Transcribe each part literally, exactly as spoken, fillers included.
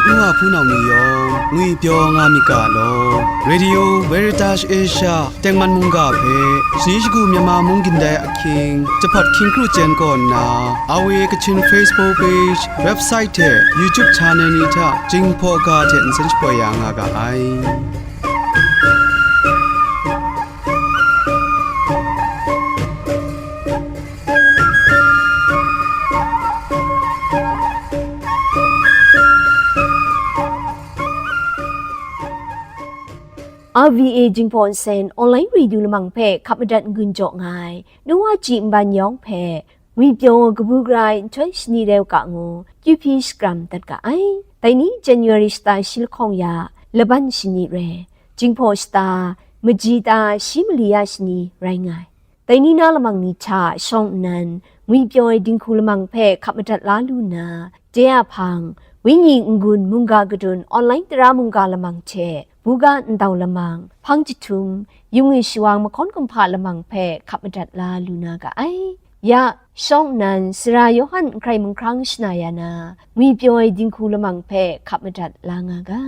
Nu wa hpunau ni yawng ngwipyaw nga myit ga law. Radio Veritas Asia tengman mungga hpe shani shagu Myanmar mung gindai ahkying, jahpawt hkying kru chyen kaw nna, R V A Kachin Facebook page, website hte YouTube channel ni hta Jinghpaw ga hte nsen shapoi ya nga ga ai. R V A Jinghpaw Nsen online radio lamang hpe hkap madat n-gun jaw nga ai, nu wa ji nban yawng hpe, ngwipyaw kabu gara ai nhtoi shani rau ka ngu, Q P shakram dat ga ai. Dai ni January shata shi lahkawng ya, laban shani rai, Jinghpaw shata, maji ta shi mali ya shani rai nga ai. Dai ni na lamang ni hta shawng nnan, ngwipyaw ai dinghku lamang hpe hkap madat la lu nna, de a hpang, Wenyi N-gun mungga kadun online tara mungga lamang hte, buga ndau lamang, hpang jahtum, yungwi shawang mahkawn kumhpa lamang hpe hkap madat la lu na ga ai. Ya, shawng nnan, Sara Yawhan n hkrai munghkrang shana ya na, ngwipyaw ai dinghku lamang hpe hkap madat la nga ga.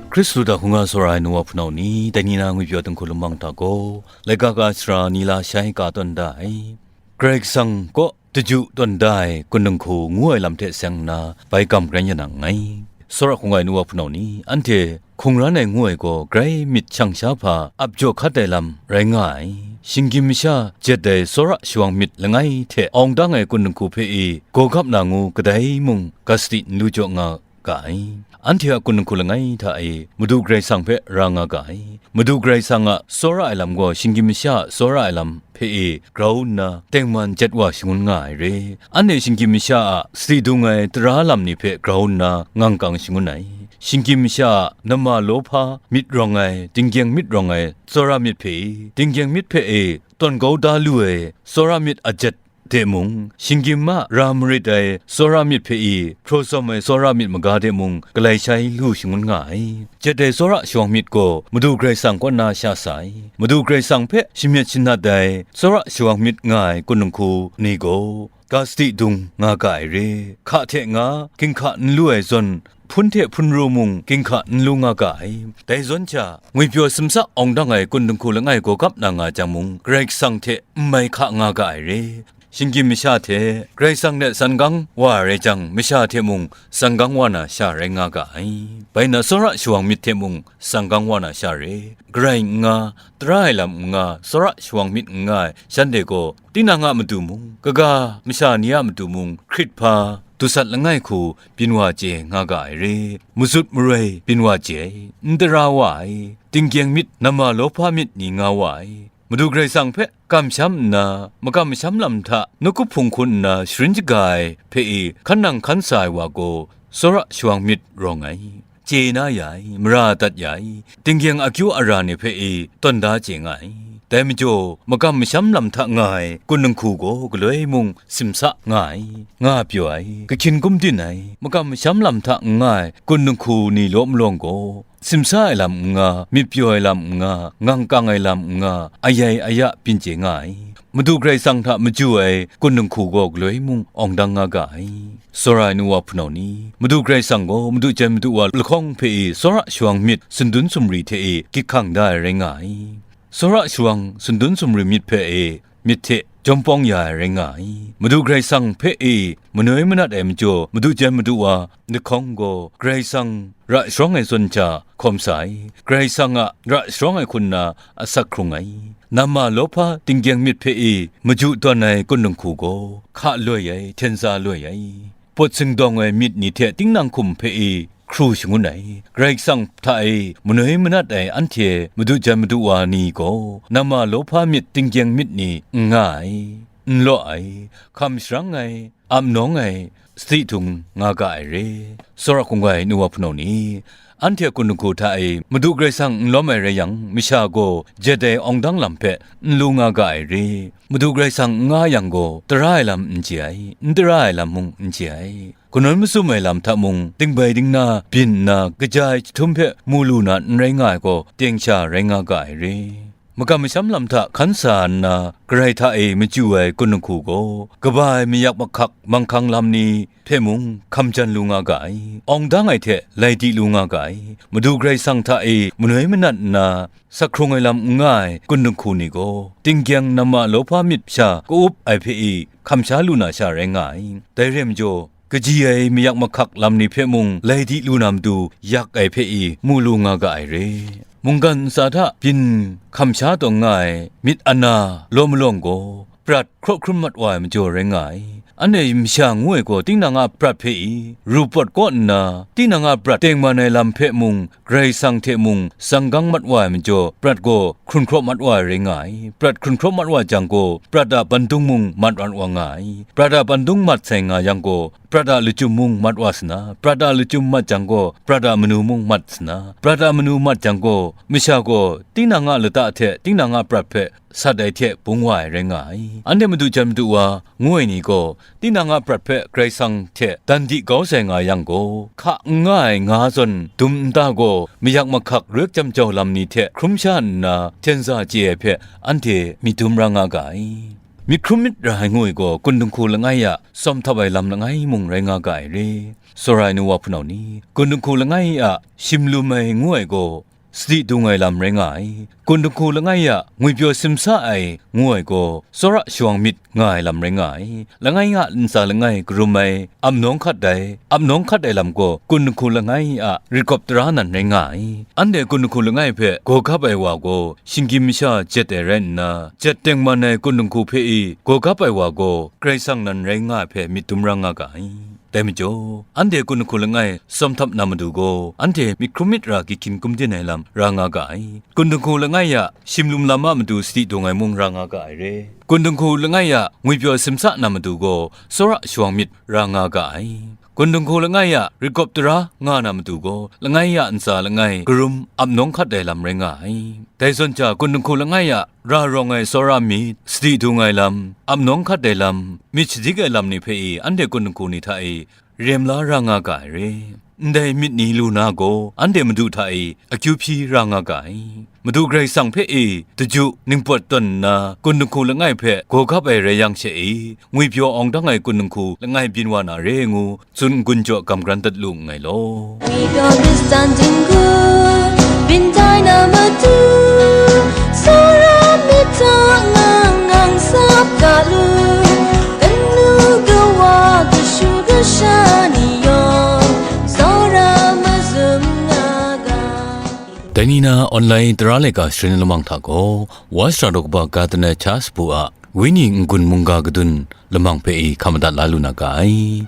Hkristu hta hkungga tsawra ai nu wa hpunau ni, dai ni na ngwipyaw dinghku lamang hta gaw, laika ga sara ni la shai ka tawn da ai. Karai Kasang kaw daju tawn da ai kun dinghku ngu ai lam hte seng nna, bai gam rai ya na nngai. Tsawra hkungga ai nu wa hpunau ni, anhte hkungran ai ngu ai gaw, grai myit shang sha hpa ap jaw hkat ai lam rai nga ai. Shinggyim masha jet ai tsawra shawang myit langai hte awng dang ai kun dinghku hpe e gaw gap na ngu kadai mung ga sadi n lu jaw nga ga ai. Anhte a kun dinghku langai hta e Madu Karai Kasang hpe ra nga ga ai. Madu Karai Kasang a tsawra ai lam gaw shinggyim masha a tsawra ai lam hpe e grau nna tengman jet wa shangun nga ai re. Anhte shinggyim masha a sadi dung ai tara lam ni hpe grau nna ngangkang shangun ai. Shinggyim masha a nama lawhpa myit rawng ai, dinggyeng myit rawng ai tsawra myit hpe e, dinggyeng myit hpe e tawn kau da lu ai tsawra myit a jet de mung, shinggyim a ra marit ai tsawra myit hpe e, hpraw tsawm ai tsawra myit maga de mung, galai shai lu shangun nga ai. Jet ai tsawra shawang myit gaw Madu Karai Kasang kaw na sha sa ai. Madu Karai Kasang hpe shamyet shanat ai tsawra shawang myit nga ai kun dinghku ni gaw, ga sadi dung nga ga ai re. Hka hte nga, ginhka n lu ai zawn, hpun hte hpun ru mung ginhka n lu nga ga ai. Dai zawn hta, ngwipyaw simsa awng dang ai kun dinghku langai gaw gap na nga jang mung, Karai Kasang hte n mai hka nga ga ai re. Shinggyim masha hte Karai Kasang hte sanggang wa ai rai jang, masha hte mung sanggang wa na sha rai nga ga ai. Bai na tsawra shawang myit hte mung sanggang wa na sha re. Garai n nga, tara ai lam n nga, tsawra shawang myit n nga ai shanhte gaw, tinang a matu mung, kaga masha ni a matu mung, hkrit hpa, dusat langai hku byin wa chye nga ga ai re. Mazut maroi byin wa chye ai, n tara wa ai, dinggyeng myit, nama lawhpa myit ni nga wa ai. Madu Karai Kasang hpe kamsham nna, makam masham lam hta nawku hpung hkun nna sharin shaga ai hpe e hkan nang hkan sa ai wa gaw, tsawra shawang myit rawng ai, chye na ya ai, mara dat ya ai, dinggyeng akyu ara ni hpe e tawn da chye nga ai. Dai majaw, makam masham lam hta nga ai kun dinghku gaw galoi mung simsa nga ai, nga pyaw ai, kahkyin gumdin ai, makam masham lam hta n nga ai kun dinghku ni law malawng gaw, simsa ai lam n nga, myit pyaw ai lam n nga, ngangkang ai lam n nga, ayai aya byin chye nga ai. Madu Karai Kasang hta maju ai kun dinghku gaw galoi mung awng dang nga ga ai. Tsawra ai nu wa hpunau ni, Madu Karai Kasang gaw Madu jan Madu wa lahkawng hpe e tsawra shawang myit sundun sumri hte e gyit hkang da ai rai nga ai. Tsawra shawang sundun sumri myit hpe e myit hte jawm pawng ya ai rai nga ai. Madu Karai Kasang hpe e manoi manat ai majaw, Madu jan Madu wa lahkawng gaw Karai Kasang ra sharawng ai zawn hta hkawm sa ai. Karai Kasang a ra sharawng ai hku nna asak hkrung ai. Nama lawhpa dinggyeng myit hpe e maju tawn ai kun dinghku gaw hka loi ai, hten za loi ai, pawt singdawng ai myit ni hte tingnang hkum hpe e hkru shangun ai. Karai Kasang hta e manoi manat ai anhte Madu jan Madu wa ni gaw, nama lawhpa myit dinggyeng myit ni n nga ai, n law ai, hkam sharang ai, ap nawng ai, sadi dung nga ga ai re. Tsawra hkungga ai nu wa hpunau ni, Anhte kun dinghku hta e Madu Karai Kasang n lawm ai rai yang, masha gaw jet ai awng dang lam hpe n lu nga ga ai re. Madu Karai Kasang n nga yang gaw, tara ai lam n chye ai, n tara ai lam mung n chye ai. Kanawn matsun ai lam hta mung, dingbai dingna byin nna, kaja ai jahtum hpe mu lu na n rai nga ai gaw, teng sha rai nga ga ai re. Makam masham lam hta hkan sa nna, Karai hta e machyu ai kun dinghku gaw, kaba ai mayak mahkak manghkang lam ni hpe mung hkam jan lu nga ga ai, awng dang ai hte lai di lu nga ga ai, Madu Karai Kasang hta e manoi manat nna, sak hkrung ai lam n nga ai kun dinghku ni gaw, tinggyang namma lawhpa myit sha ka-up ai hpe i hkam sha lu na sha rai nga ai. Dai re ai majaw, kaji ai mayak mahkak lam ni hpe mung lai di lu na matu yak ai hpe i mu lu nga ga ai re. Mungkan ntsa hta byin hkam sha tawn nga ai myit ana law malawng gaw, prat hkraw hkrum mat wa ai majaw rai nga ai. Anhte masha ngu ai gaw, tinang a prat hpe i, ru pawt kaw nna, tinang a prat tengman ai lam hpe mung, Karai Kasang hte mung tsang gang mat wa ai majaw, prat gaw hkrun hkraw mat wa ai rai nga ai. Prat hkrun hkraw mat wa jang gaw, prat a bandung mung mat mat wa nga ai. Prat a bandung mat sai nga yang gaw, prat a lachyum mung mat wa sa na, prat a lachyum mat jang gaw, prat a manu mung mat sa na, prat a manu mat jang gaw, masha gaw tinang a lata hte tinang a prat hpe sat ai hte bung wa ai rai nga ai. Anhte madu jan madu wa ngu ai ni gaw, tinang a prat hpe Karai Kasang hte dan di kau sai nga yang gaw, hka n nga ai nga zawn dum nta gaw, mayak mahkak rek jam jau lam ni hte hkrum sha nna, hten za chye ai hpe anhte myit dum ra nga ga ai. Myit hkrum myit ra ai ngu ai gaw, kun dinghku langai a tsawm htap ai lam langai mung rai nga ga ai re. Tsawra ai nu wa hpunau ni, kun dinghku langai a shim lum ai ngu ai gaw, sadi dung ai lam rai nga ai. Kun dinghku langai a ngwipyaw simsa ai ngu ai gaw, tsawra shawang myit nga ai lam rai nga ai. Langai a ntsa langai karum ai, ap nawng hkat ai, ap nawng hkat ai lam gaw, kun dinghku langai a rigawp tara nan rai nga ai. Anhte kun dinghku langai hpe gaw gap ai wa gaw, shinggyim masha jet ai rai nna, jet tengman ai kun dinghku hpe i gaw gap ai wa gaw, Karai Kasang nan rai nga ai hpe myit dum ra nga ga ai. Dai majaw, anhte kun dinghku langai tsawm htap na matu gaw, anhte myit hkrum myit ra gyi hkyin kumden ai lam ra nga ga ai. Kun dinghku langai a shim lum lam a matu sadi dung ai mung ra nga ga ai re. Kun dinghku langai a ngwipyaw simsa na matu gaw, tsawra shawang myit ra nga ga ai. Kun dinghku langai a rigawp tara nga na matu gaw, langai a ntsa langai karum ap nawng hkat ai lam rai nga ai. Dai zawn hta, kun dinghku langai a ra rawng ai tsawra myit, sadi dung ai lam, ap nawng hkat ai lam, myit shadik ai lam ni hpe i anhte kun dinghku ni hta e rem la ra nga ga ai re. Ndai myit ni lu na gaw, anhte Madu hta e akyu hpyi ra nga ga ai. Madu Karai Kasang hpe e daju ningpawt tawn nna, kun dinghku langai hpe gaw gap ai rai yang she e, ngwipyaw awng dang ai kun dinghku langai byin wa na re ngu, tsun n-gun jaw gam garan dat lu nngai law. Ngwipyaw Khristan dinghku, byin tai na matu, tsawra myit hta ngang ngang sap ga lu, kanu kawa kashu kasha ni yawng, tsawra mazum nga ga. Dai ni na online tara laika sharin lamang hta gaw, West Rado kaba Gardner Church bu a Wenyi n-gun mungga kadun lamang hpe i hkam madat la lu na ga ai.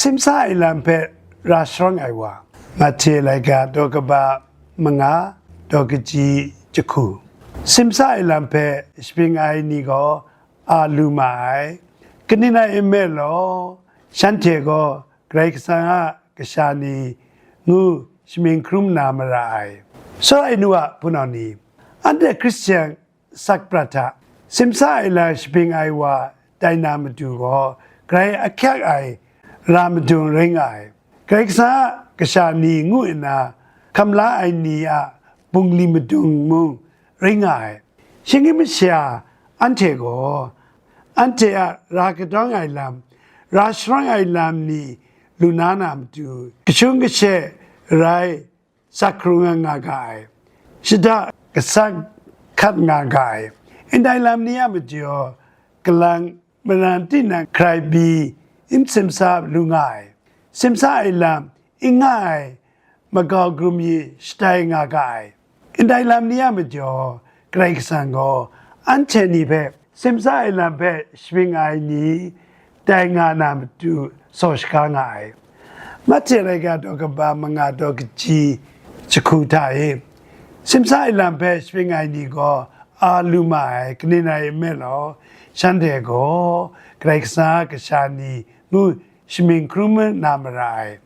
Simsa ai lam hpe ra sharawng ai wa, Mahte laika daw kaba manga, daw kaji jahku. Simsa ai lam hpe shabyin ai ni gaw a lu ma ai. Kaning rai nme law, shanhte gaw Karai Kasang a kasha ni ngu shamying hkrum na mara ai. Tsawra ai nu a hpunau ni, anhte Hkristian sak prat hta, simsa ai lam shabyin ai wa tai na matu gaw, grai ahkyak ai ra madung rai nga ai. Karai Kasang a kasha ni ngu nna hkam la ai ni a bungli madung mung rai nga ai. Shinggyim masha anhte gaw, anhte a ra kadawng ai lam, ra sharawng ai lam ni lu na na matu, kashung kashe rai sak hkrung nga nga ga ai, shada kasak hkat nga ga ai. Ndai lam ni a majaw, kalang maran tinang hkrai pyi n simsa lu nga ai, simsa ai lam n nga ai, magau grum yi shatai nga ga ai. Ndai lam ni a majaw, Karai Kasang gaw anhte ni hpe simsa ai lam hpe shabyin ai ni tai nga na matu saw shaga nga ai. Mahte laika daw kaba manga daw kaji jahku hta e, simsa ai lam hpe shapring ai ni gaw a lu ma ai, kaning rai nme law, shanhte gaw Karai Kasang a kasha ni ngu shamying hkrum na mara ai,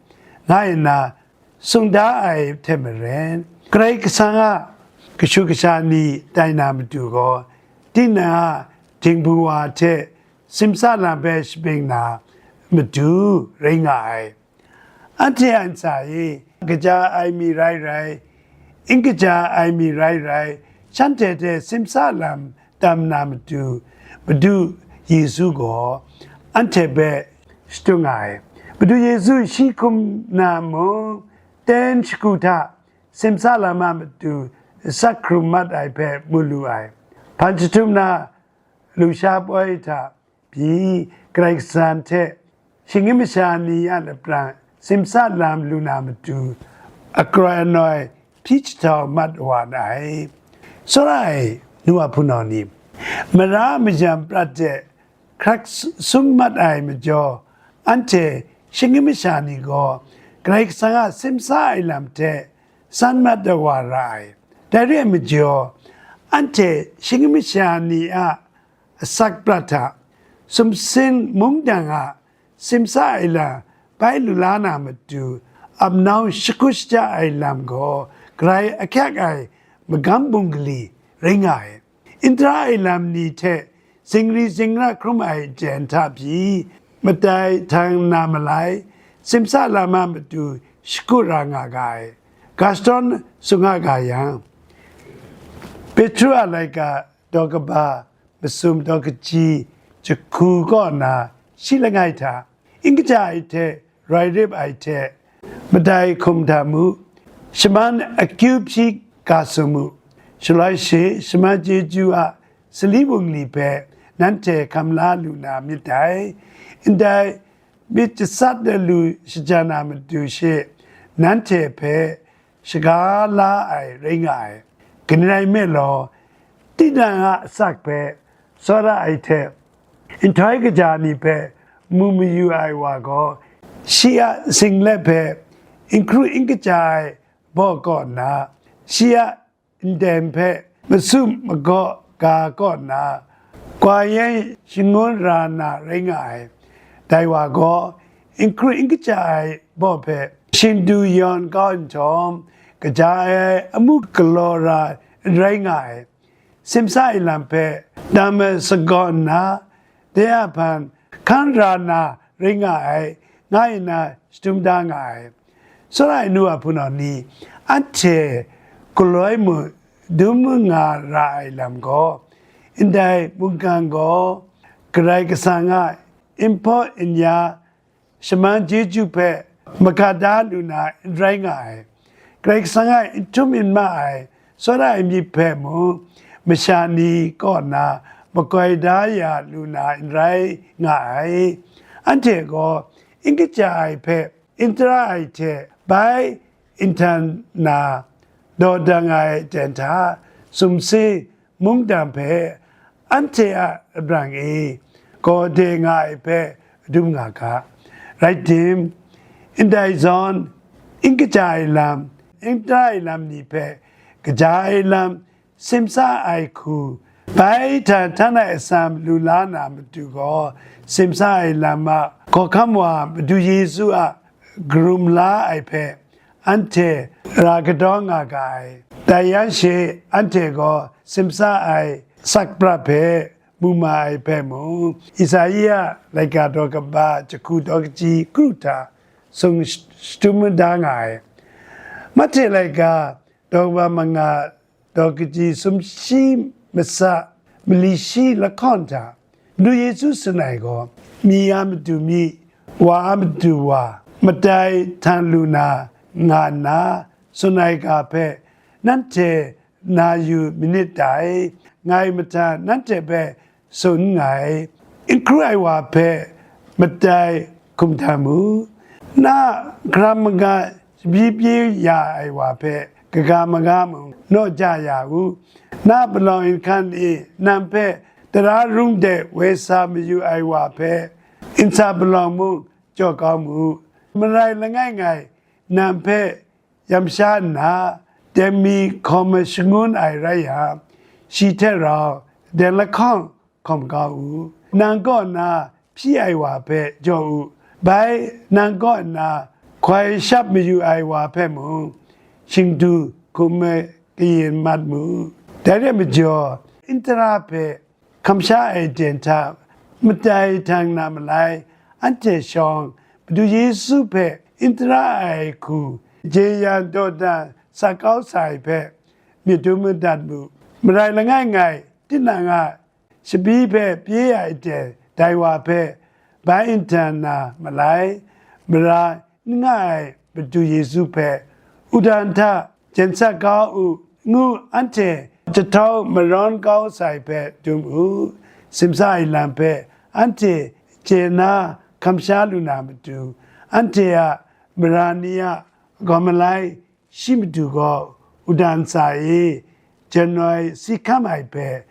nga nna tsun da ai hte maren, Karai Kasang a kashu kasha ni tai na matu gaw, tinang a dinghpung wa hte simsa lam hpe shapring na matu rai nga ai. Anhte a ntsa e, kaja ai mi rai rai, n kaja ai mi rai rai, shanhte hte simsa lam tam na matu, Madu Yesu gaw anhte hpe shadung ai. Madu Yesu shi hkum na mung, ten shagu hta simsa lam a matu sak hkrum mat ai hpe mu lu ai. Hpan jahtum na lusha poi hta pyi, Karai Kasang hte shinggyim masha ni a lapran simsa lam lu na matu, akroi anoi hpyi jahtau mat wa ai. Tsawra ai nu a hpunau ni, mara mayan prat de hkrak sum mat ai majaw, anhte shinggyim masha ni gaw Karai Kasang a simsa ai lam hte san mat da wa ra ai. Dai re ai majaw, anhte shinggyim masha ni a asak prat hta, sumsing mungdan a simsa ai lam bai lu la na matu, apnau shakut shaja ai lam gaw, Karai ahkyak ai magam bungli rai nga ai. N tara ai lam ni hte zingri zingra hkrum ai jen hta pyi, matai htang na malai, simsa lam a matu shakut ra nga ga ai. Gaston tsun nga ga yang, Petru a laika daw kaba masum daw kaji jahku kaw na shi langai hta, n kaja ai hte roi rip ai hte, madai hkum hta mu, shaman akyu hpyi ga sum mu, shaloi she shaman chyeju a sali bungli hpe nanhte hkam la lu na myit dai, ndai myit jasat de lu shajan a matu she nanhte hpe shaga la ai rai nga ai. Kaning rai nme law, tinang a asak hpe tsawra ai hte, nhtoi kaja ni hpe mu mayu ai wa gaw, shi a singlet hpe n hkru n kaja ai baw kaw nna, shi a nden hpe masu magaw ga kaw nna, kwa yan shangun ra na rai nga ai. Dai wa gaw, n hkru n kaja ai baw hpe shingdu yawn kau nhtawm, kaja ai amu galaw ra n rai nga ai. Simsa ai lam hpe dam ai sagaw nna, de a hpan hkan ra na rai nga ai, nga nna shadum da nga ai. Tsawra ai nu a hpunau ni, anhte galoi mung dum nga ra ai lam gaw, ndai mungkan gaw Karai Kasang a n hpaw n ya shaman chyeju hpe maga da lu na n rai nga ai. Karai Kasang a n htum n ma ai tsawra ai myit hpe mung, masha ni kaw na makoi da ya lu na n rai nga ai. Anhte gaw n kaja ai hpe n tara ai hte bai n htan na dawdang ai jen hta, sumsing mungdan hpe anhte a abrang e gaw de nga ai hpe dum nga ga. Rai tim, ndai zawn, n kaja ai lam, n tara ai lam ni hpe kaja ai lam, simsa ai hku, bai htan htan ai atsam lu la na matu gaw, simsa ai lam a hkawhkam wa Madu Yesu a karum la ai hpe anhte ra kadaw nga ga ai. Dai yang she anhte gaw simsa ai sakpra hpe mu ma ai hpe mung, Isaia laika daw kaba jahku daw kaji kru hta sung sh-, shadum da nga ai. Mahte laika daw kaba manga daw kaji sumshi masa mali shi lahkawng hta, Madu Yesu tsun ai gaw, mi a matu mi, wa a matu wa, matai htan lu na nga nna, tsun ai ga hpe nanhte na yu manit dai, ngai mahtan nanhte hpe tsun nngai. N hkru ai wa hpe matai hkum htan mu, na hkram maga shabyi byi ya ai wa hpe kaga maga mung naw ja ya u. Na palawng nhkan e nan hpe tara rung de woi sa mayu ai wa hpe nsa palawng mung jaw kau mu. Marai langai ngai nang hpe yam sha nna, deng mi hkawm mashangun ai rai yang, shi hte rau deng lahkawng hkawm kau u. Nang kaw na hpyi ai wa hpe jaw u. Bai nang kaw na hkoi shap mayu ai wa hpe mung, shingdu hkum ai kayin mat mu. Dai rai majaw, Intra hpe hkam sha ai aten hta madai htang na malai, anhte shawng Madu Yesu hpe Intra ai hku jeyang dawdan sa kau sai hpe myit dum madat mu. Marai langai ngai, tinang a shabi hpe pye ai aten dai wa hpe bai n htan na malai, mara n nga ai Madu Yesu hpe, udan hta jen sat kau u, ngu anhte jahtau marawn kau sai hpe dum u. Simsa ai lam hpe anhte chye na hkam sha lu na matu, anhte a mara ni a gawm malai shi matu gaw udan sa e, janoi si hkam ai hpe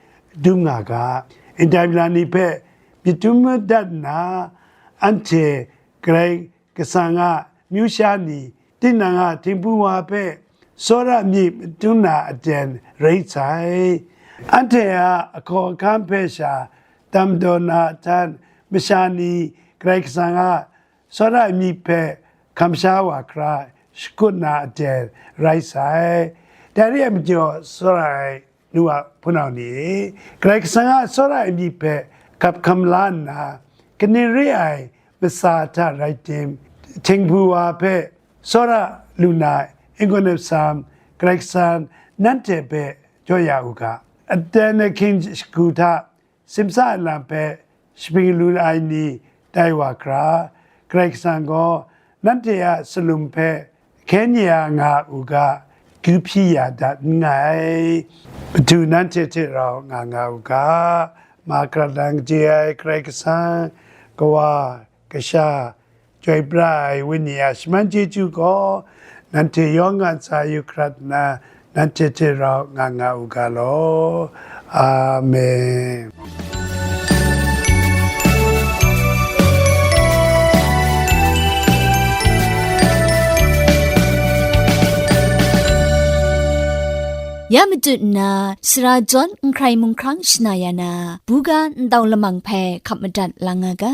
dum nga ga. Ndai mara ni hpe myit dum madat nna, anhte Karai Kasang a amyu sha ni, tinang a htingbu wa hpe tsawra myit madun na aten rai sai. Anhte a ahkaw ahkam hpe sha dam taw na htan, masha ni Karai Kasang a tsawra myit hpe hkam sha wa hkra shakut na aten rai sai. Dai re ai majaw, tsawra ai nu wa hpunau ni e, Karai Kasang a tsawra ai myit hpe hkap hkam la nna, kaning re ai matsa hta rai tim, htingbu wa hpe tsawra lu na n-gun ai masam, Karai Kasang nanhte hpe jaw ya u ga. Aten ahkying shagu hta simsa ai lam hpe shapring lu ai ni tai wa hkra, Karai Kasang gaw nanhte a salum hpe hkyen ya nga u ga, kyu hpyi ya dat nngai. Madu nanhte hte rau nga nga u ga. Makrat lang je ai Karai Kasang, Kawa, Kasha, Chyoi Pra ai Wenyi a shaman chyeju gaw nanhte yawng nga ntsa yu hkrat nna, nanhte hte rau nga nga u ga law. Amen. Ya matut nna, sara jawn n hkrai mung hkrang shana ya na, buga ntau lamang hpe hkap madat lang nga ga.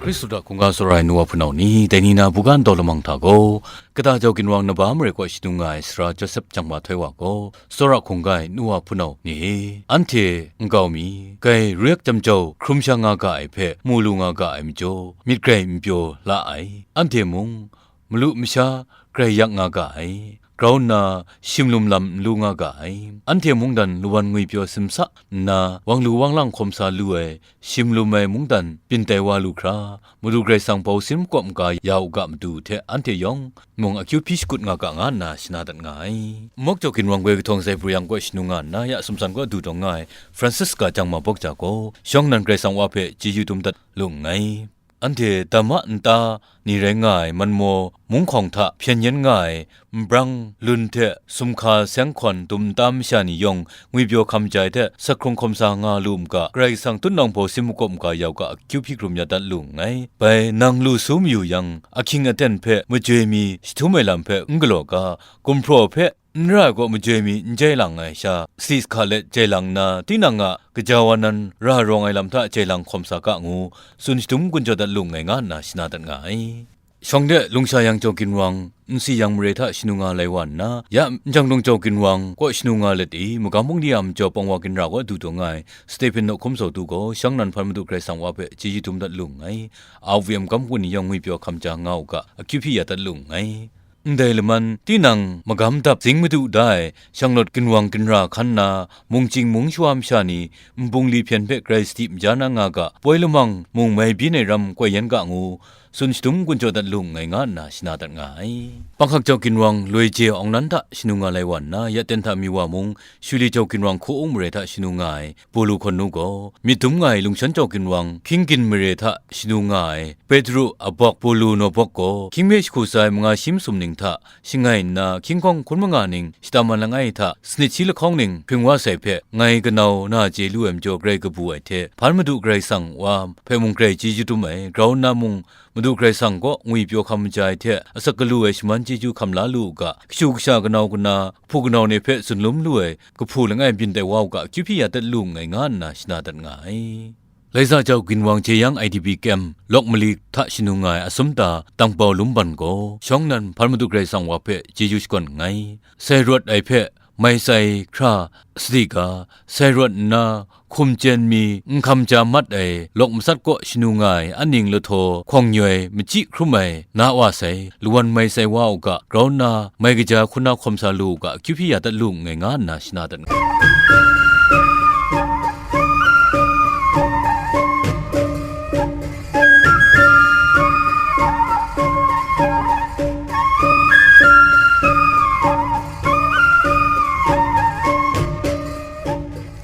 Hkristu hta hkungga tsawra ai nu wa hpunau ni, dai ni na buga ntau lamang hta gaw, Kata jau ginwang Naba mare kaw shadung nga ai sara Josep Jangma Htoi wa gaw, tsawra hkungga ai nu wa hpunau ni e, anhte nkau mi, kai ruyek jam jau hkrum sha nga ga ai hpe mu lu nga ga ai majaw, myit grai n pyaw la ai. Anhte mung, malu masha grai yak nga ga ai, grau nna shimlum lam n lu nga ga ai. Anhte mungdan lawan ngwipyaw simsa nna, wang lu wang lang hkawm sa lu ai, shimlum ai mungdan byin tai wa lu hkra, Madu Karai Kasang bau sin makawp maga ya u ga matu hte anhte yawng mung akyu hpyi shakut nga ga nga nna shana dat nga ai. Mawk jau ginwang goi kahtawng Zaibru yang kaw shanu nga nna, ya sumsan kaw du dawng nga ai Francisca Jangma Bawkja gaw, shawng nnan Karai Kasang wa hpe chyeju dum dat lu nngai. Anhte dam a nta ni rai nga ai Manmaw munghkawng hta hpyen yen nga ai nbrang lun hte sumhka seng hkawn dum nta masha ni yawng ngwipyaw hkam jai hte, sak hkrung hkawm sa nga lu u ga, Karai Kasang tutnawng bau sin makawp maga ya u ga, akyu hpyi hkrum ya dat lu nngai. Bai nang lu su mayu yang, ahkying aten hpe majoi mi jahtum ai lam hpe n galaw ga, gumhpraw hpe n ra ai kaw majoi mi n jai lang ai sha, sali sahka let jai lang nna, tinang a kaja wa nan ra rawng ai lam hta jai lang hkawm sa ga ngu, tsun shadum gun jaw dat lu nngai nga nna shana dat nga ai. Shawng de lungsha yang jau ginwang, nsi yang mare hta shanu nga lai wa nna, ya njanglung jau ginwang kaw shanu nga let i, magam bungli a majaw pawng wa ginra kaw du taw nga ai Stephen nawk hkum zaw du gaw, shawng nnan hpan Madu Karai Kasang wa hpe chyeju dum dat lu nngai. A V M kam kun ni yawng ngwipyaw hkam ja nga u ga, akyu hpyi ya dat lu nngai. Ndai laman, tinang magam dap zing madu da ai, shanglawt ginwang ginra hkan na, mungchying mungshawa masha ni, nbungli hpyen hpe grai sadi maja na nga ga, poi lamang mung mai byin ai ram koi yan ga ngu, tsun shadum gun jaw dat lu nngai nga nna shana dat nga ai. Panghkak jau ginwang loi je awng nan hta shanu nga lai wa nna, ya ten hta mi wa mung, Shuli jau ginwang hku-ung mare hta shanu nga ai Pawlu hkawn nu gaw, myit dum nga ai lungshan jau ginwang hkying gin mare hta shanu nga ai Petru abawk Pawlu nawbawk gaw, hkying hpe jahku sa ai manga shi masum ning hta shangai nna, hkying hkawng hkun manga ning shata man langai hta, sanit shi lahkawng ning hpring wa sai hpe, ngai kanau na chye lu ai majaw grai kabu ai hte, hpan Madu Karai Kasang wa hpe mung grai chyeju dum ai, grau nna mung Madu Karai Kasang kaw ngwipyaw hkam maja ai hte, asak galu ai shaman chyeju hkam la lu u ga, kashu kasha kanau kana, kahpu kanau ni hpe tsun lum lu ai, kahpu langai byin tai wa u ga, akyu hpyi ya dat lu nngai nga nna shana dat nga ai. Laiza jau ginwang jeyang I D P kem, lawk mali hta shanu nga ai asum ta, Tangpau Lumban gaw, shawng nnan hpan Madu Karai Kasang wa hpe chyeju shakawn nngai. Sai rawt ai hpe, mai sai hkra, sadi ga, sai rawt nna, hkum chyen mi, n hkam ja mat ai, lawk matsat kaw shanu nga ai, anning lahtaw, hkawng nyoi, machyi hkrum ai, na wa sai, lawan mai sai wa u ga, grau nna, mai kaja hkuna hkawm sa lu u ga, akyu hpyi ya dat lu nngai nga nna shana dat nga.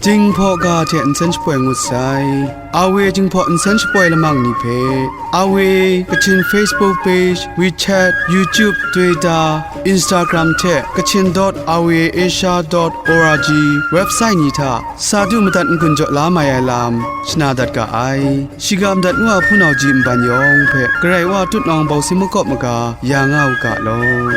Jinghpaw ga hte nsen shapoi ngut sai. Awe Jinghpaw nsen shapoi lamang ni hpe, Awe Kachin Facebook page, WeChat, YouTube, Twitter, Instagram hte Kachin dot awe asia dot org website ni hta sa du madat n-gun jaw la mai ai lam shana dat ga ai. Shiga madat ngu a hpunau ji nban yawng hpe Karai Wa tutnawng bawsin makawp maga ya nga u ga law.